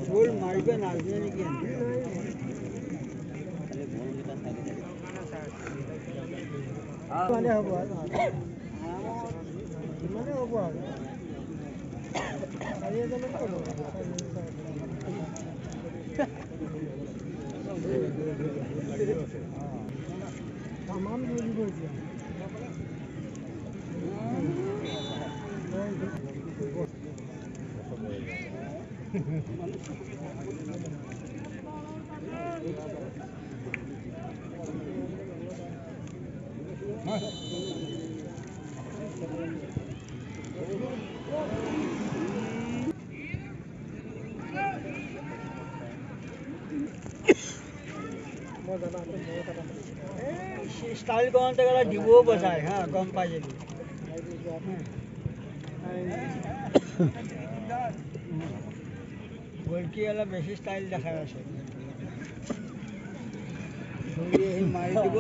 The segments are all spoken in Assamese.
ভুল মাৰিব নাজানে নেকি? হ'ব ইমানে হ'ব আৰু 4000 হ'ব। তামাম দৌৰিব এতিয়া। ষ্টাইল কৰোঁতে গ'লে দিবও বজায় হা, গম পাই যাবি। গলকি অলপ বেছি ষ্টাইল দেখাই আছে, ধৰি আহি মাৰি দিব।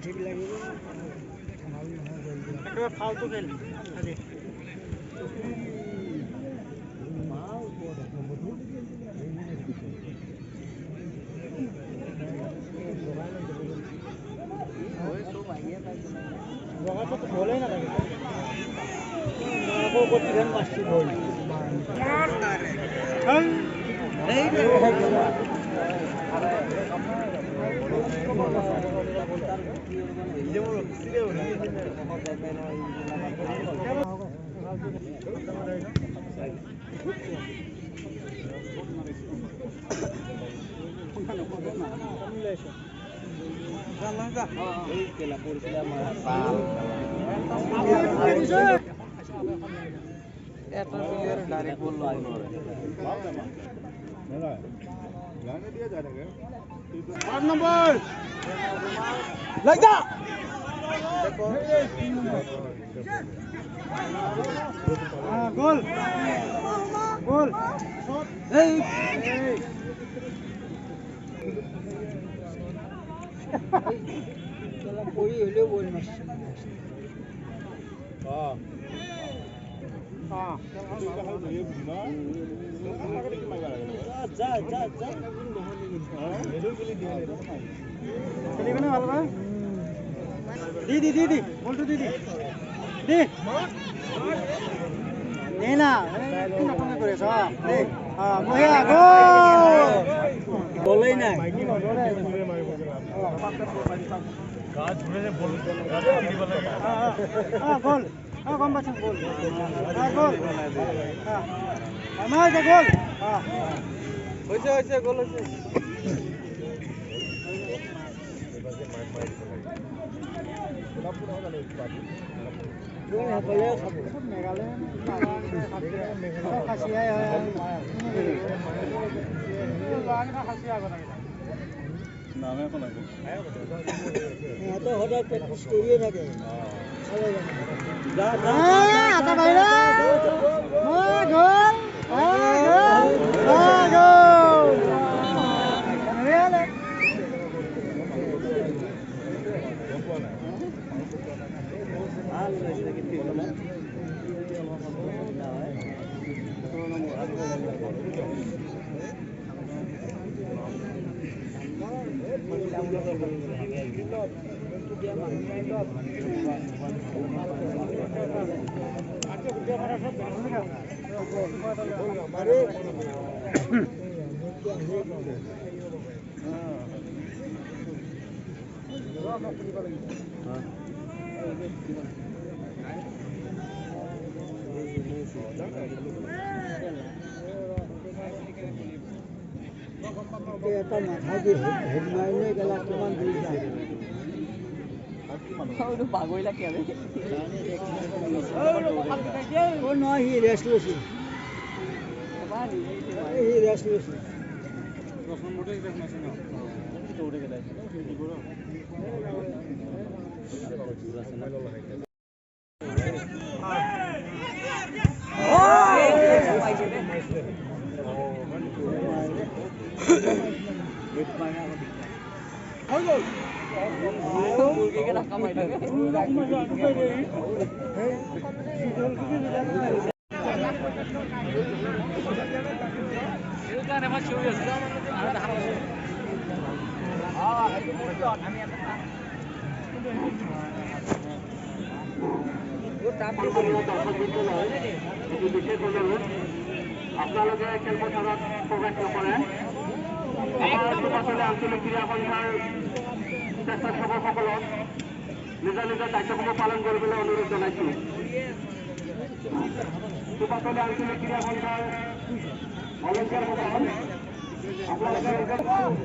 ঠিক লাগিব ফালতু খেল। বলেই না থাকে এটা প্লেয়াৰ ডাইৰেক্ট বল ল'ব নোৱাৰে। নম্বৰ লাগা গোল গোল। এই পৰি হ'লেও বল মাৰছে। যা যা যা, খেলিবি না ভাল ভাই। দি দি দি দি বলটো দি দি দি দে না, কি নকমে কৰি আছ দে। বঢ়িয়া, গ'ল। গ'লেই নাই। গ'ল, গম পাইছোঁ গ'ল। গ'ল, আমাৰ গ'ল। হৈছে হৈছে, গ'ল হৈছে। সিহঁতে সদায় প্ৰেক্টিচ কৰিয়ে থাকে। এটা মাথা দি হেড মাৰিলে গেলা কিমান দূৰ যায়। নহয়, সি ৰেষ্ট লৈছে, সি ৰেষ্ট লৈছে। আপোনালোকে খেলপথাৰত প্ৰৱেশ নকৰে। আমাৰ আঞ্চলিক ক্ৰীড়া সন্থাৰ স্বেচ্ছাসেৱকসকলক নিজৰ নিজৰ দায়িত্বসমূহ পালন কৰিবলৈ অনুৰোধ জনাইছো। টোপাতলি আঞ্চলিক ক্ৰীড়া সন্থাৰ ভলেণ্টিয়াৰসকল, আপোনালোকে ইমান জেগাত।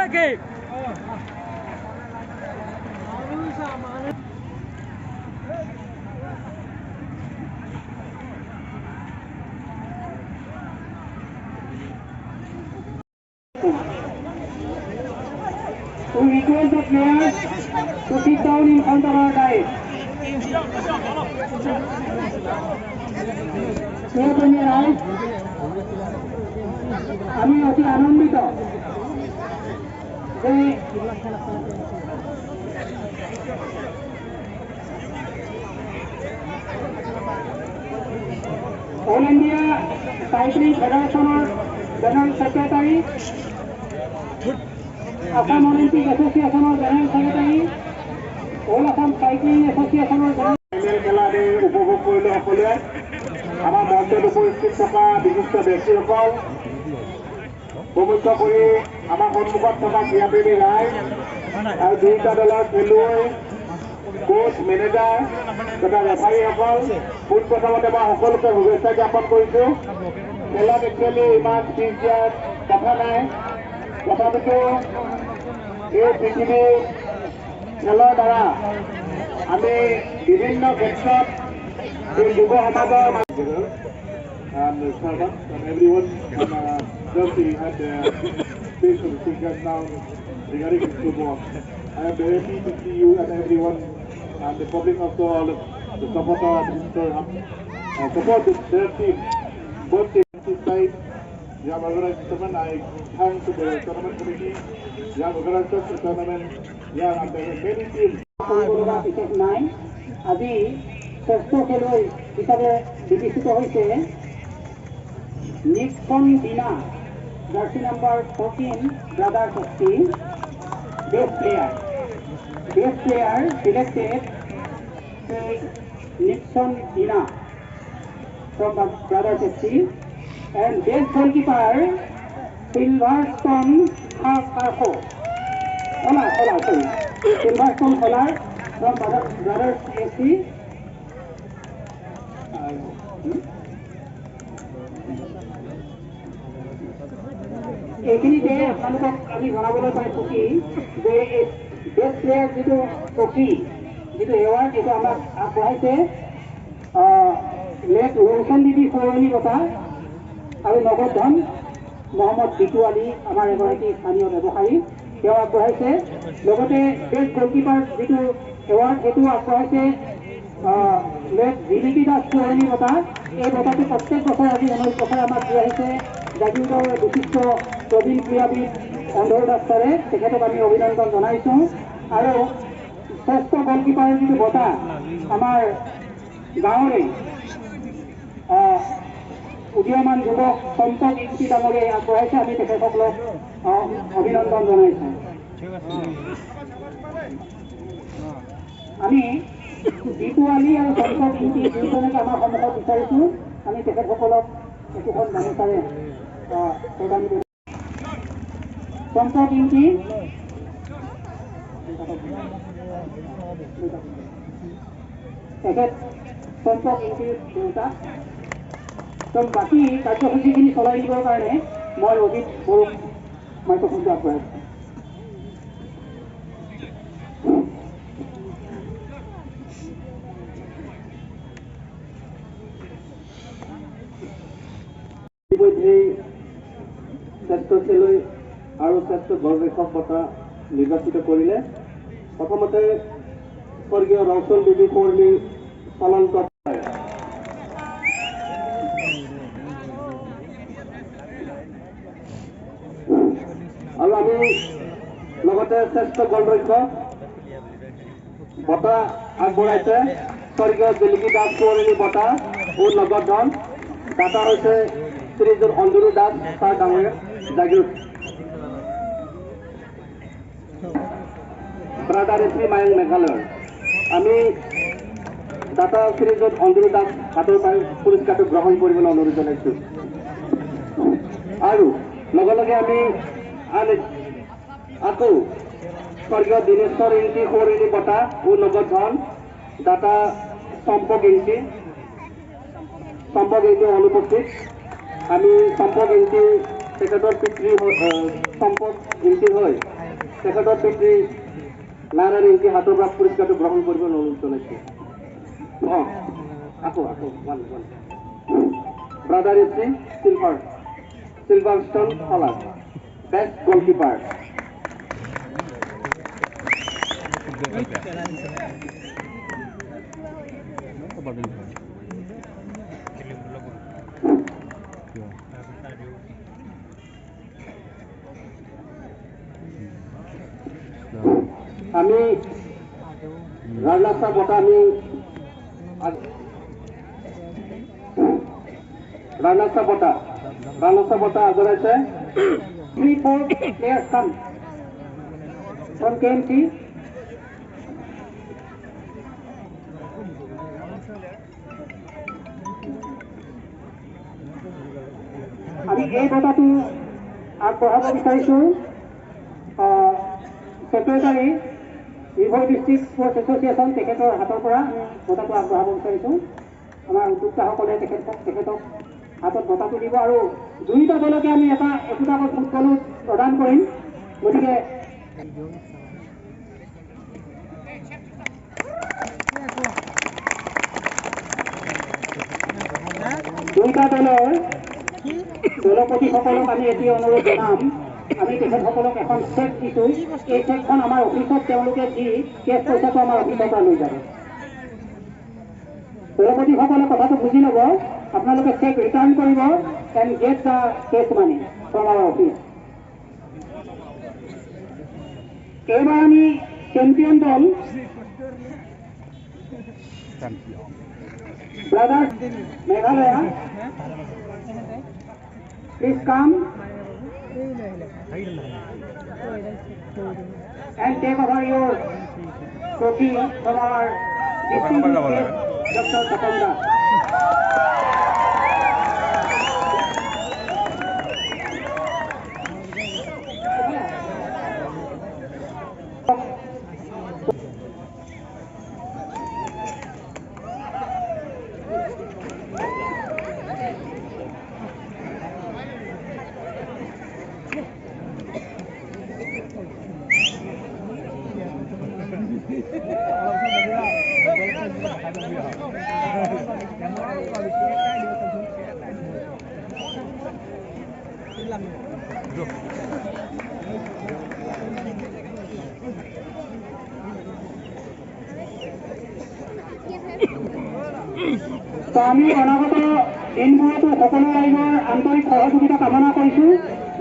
Okay. We request the players to sit down in front of our dais. ৰাইজ, আমি অতি আনন্দিত যে অল ইণ্ডিয়া চাইক্লিং ফেডাৰেশ্যনৰ জেনেৰেল ছেক্ৰেটাৰী, আসাম অলিম্পিক এছ'চিয়েশ্যনৰ general secretary, all Assam cycling এছ'চিয়েশ্যনৰ ফাইনেল খেলা আমি উপভোগ কৰিলোঁ সকলোৱে। আমাৰ মঞ্চত উপস্থিত থকা বিশিষ্ট ব্যক্তিসকল, প্ৰমুখ্য কৰি আমাৰ সন্মুখত থকা ক্ৰীড়াপ্ৰেমী ৰাইজ আৰু দুয়োটা দলৰ খেলুৱৈ, কোচ, মেনেজাৰ তথা ৰেফাৰীসকল, পোনপ্ৰথমতে মই সকলোকে শুভেচ্ছা জ্ঞাপন কৰিছোঁ। খেলত একচুৱেলি ইমান স্পীচ দিয়াৰ কথা নাই, তথাপিতো এই পৃথিৱীৰ খেলৰ দ্বাৰা আমি বিভিন্ন ক্ষেত্ৰত এই যুৱ সমাজৰ and Starbucks and everyone and just we had the space for the speakers now regarding this football. I am very happy to see you and everyone and the public also, all the supporter and visitor have support their team, both teams this side. You have organized the tournament. I thank to the tournament committee. You have organized the tournament. Yeah, and there were many teams. কৰিব লগা বিশেষ নাই। আজি শ্ৰেষ্ঠ খেলুৱৈ হিচাপে বিবেচিত হৈছে Nixon Dina, jersey number 14, Brothers FC. Best player selected Nixon Dina from Brothers FC and best goalkeeper Silverstone Karko. Hola, Hola, sorry. Silverstone Hola from Brothers FC. এইখিনিতে আপোনালোকক আমি জনাবলৈ পাই সুখী যে এই বেষ্ট প্লেয়াৰ যিটো ট্ৰফি, যিটো এৱাৰ্ড, এইটো আমাক আগবঢ়াইছে লেট ৰোশন দিদি সোঁৱৰণী বঁটা। আৰু নগদ ধন মহম্মদ বিটু আলী, আমাৰ এগৰাকী স্থানীয় ব্যৱসায়ী, তেওঁ আগবঢ়াইছে। লগতে বেষ্ট গ'লকিপাৰ যিটো এৱাৰ্ড সেইটো আগবঢ়াইছে লেট জিলিকি দাস সোঁৱৰণী বঁটা। এই বঁটাটো প্ৰত্যেক বছৰে আজি 19 বছৰে আমাক দি আহিছে জাগীৰোডৰ বিশিষ্ট প্ৰবীণ ক্ৰীড়াবিদ অন্ধৰ দাস ছাৰে, তেখেতক আমি অভিনন্দন জনাইছোঁ। আৰু শ্ৰেষ্ঠ গ'লকিপাৰৰ যিটো বঁটা আমাৰ গাঁৱৰে উদীয়মান যুৱক চম্পক ইংতি ডাঙৰীয়াই আগবঢ়াইছে, আমি তেখেতসকলক অভিনন্দন জনাইছোঁ। আমি দীপু আলী আৰু চম্পক ইংতি দুয়োজনকে আমাৰ সন্মুখত বিচাৰিছোঁ। আমি তেখেতসকলক একোখন গামোচাৰে প্ৰদান কৰিম। চম্পক ইংতি, তেখেত চম্পক ইংতিৰ দেউতাক। তো বাকী কাৰ্যসূচীখিনি চলাই দিবৰ কাৰণে মই অজিত বড়োক মাইক্ৰফোনটো আগবঢ়াইছোঁ। ইতিমধ্যেই শ্ৰেষ্ঠ খেলুৱৈ আৰু শ্ৰেষ্ঠ গলৰক্ষক বঁটা নিৰ্বাচিত কৰিলে। প্ৰথমতে স্বৰ্গীয় ৰৌশন বিবি কুঁৱৰী চলন্ত। আৰু আমি লগতে শ্ৰেষ্ঠ গলৰক্ষক বঁটা আগবঢ়াইছে স্বৰ্গীয় জিলিকি দাস কুঁৱৰণী বঁটা ও নগদ ধন। দাতা হৈছে শ্ৰীযুত অঞ্জনু দাস ছাৰ ডাঙৰীয়া, জাগীৰোড। ব্ৰাদাৰ শ্ৰী মায়ং মেঘালয়ৰ। আমি দাতা শ্ৰীযুত অঞ্জনু দাস হাতৰ পৰা পুৰস্কাৰটো গ্ৰহণ কৰিবলৈ অনুৰোধ জনাইছোঁ। আৰু লগে লগে আমি আন আকৌ স্বৰ্গীয় দীনেশ্বৰ ইংতি সোঁৱৰণী বঁটা ও নগদ ধন, দাতা চম্পক ইংতি। চম্পক ইংতি অনুপস্থিত। আমি চম্পক ইংতি তেখেতৰ পিতৃ চম্পক ইংতি হৈ তেখেতৰ পিতৃ নাৰায়ণ ইংতি হাতৰ পৰা পুৰস্কাৰটো গ্ৰহণ কৰিবলৈ অনুৰোধ জনাইছোঁ। আকৌ আকৌ one one brother F C silver stone ফলাৰ best goalkeeper. আমি ৰাণাচা বঁটা আমি ৰাণাচা বঁটা ৰাণাচা বঁটা আগবঢ়াইছে 3 4 players come from KMC. আমি এই বঁটাটো আগবঢ়াব বিচাৰিছোঁ secretary Ri Bhoi district sports association, তেখেতৰ হাতৰ পৰা আমি বঁটাটো আগবঢ়াব বিচাৰিছোঁ। আমাৰ উদ্যোক্তাসকলে তেখেতক হাতত বঁটাটো দিব আৰু দুয়োটা দলকে আমি এটা একোটাকৈ ফুটবলো প্ৰদান কৰিম। গতিকে দুয়োটা দলৰ দলপতিসকলক আমি এটি অনুৰোধ জনাম, আমি তেখেতসকলক এখন চেক দিছোঁ। এই চেকখন আমাৰ অফিচত তেওঁলোকে দি কেছ পইচাটো আমাৰ অফিচৰ পৰা লৈ যাব। দলপতিসকলে কথাটো বুজি ল'ব, আপোনালোকে চেক ৰিটাৰ্ণ কৰিব and get the cash money from our office. এইবাৰ আমি চেম্পিয়ন দল brothers Meghalaya, please come and take over your trophy from our distinguished guest, Dr. Tapan Das. তো আমি অনাগত দিনবোৰতো সকলো ৰাইজৰ আন্তৰিক সহযোগিতা কামনা কৰিছোঁ,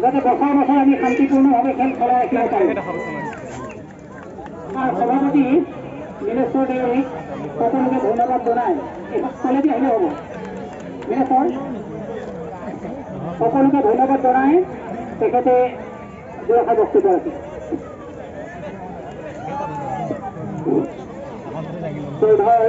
যাতে বছৰ বছৰ আমি শান্তিপূৰ্ণভাৱে খেল খেলাই ৰাখিব পাৰোঁ। আমাৰ সভাপতি নীলেশ্বৰ দেউৰীক সকলোকে ধন্যবাদ জনাই তলেদি আহিলে হ'ব। নীলেশ্বৰ সকলোকে ধন্যবাদ জনাই তেখেতে দুএষাৰ বক্তব্য ৰাখে। শ্ৰদ্ধাৰ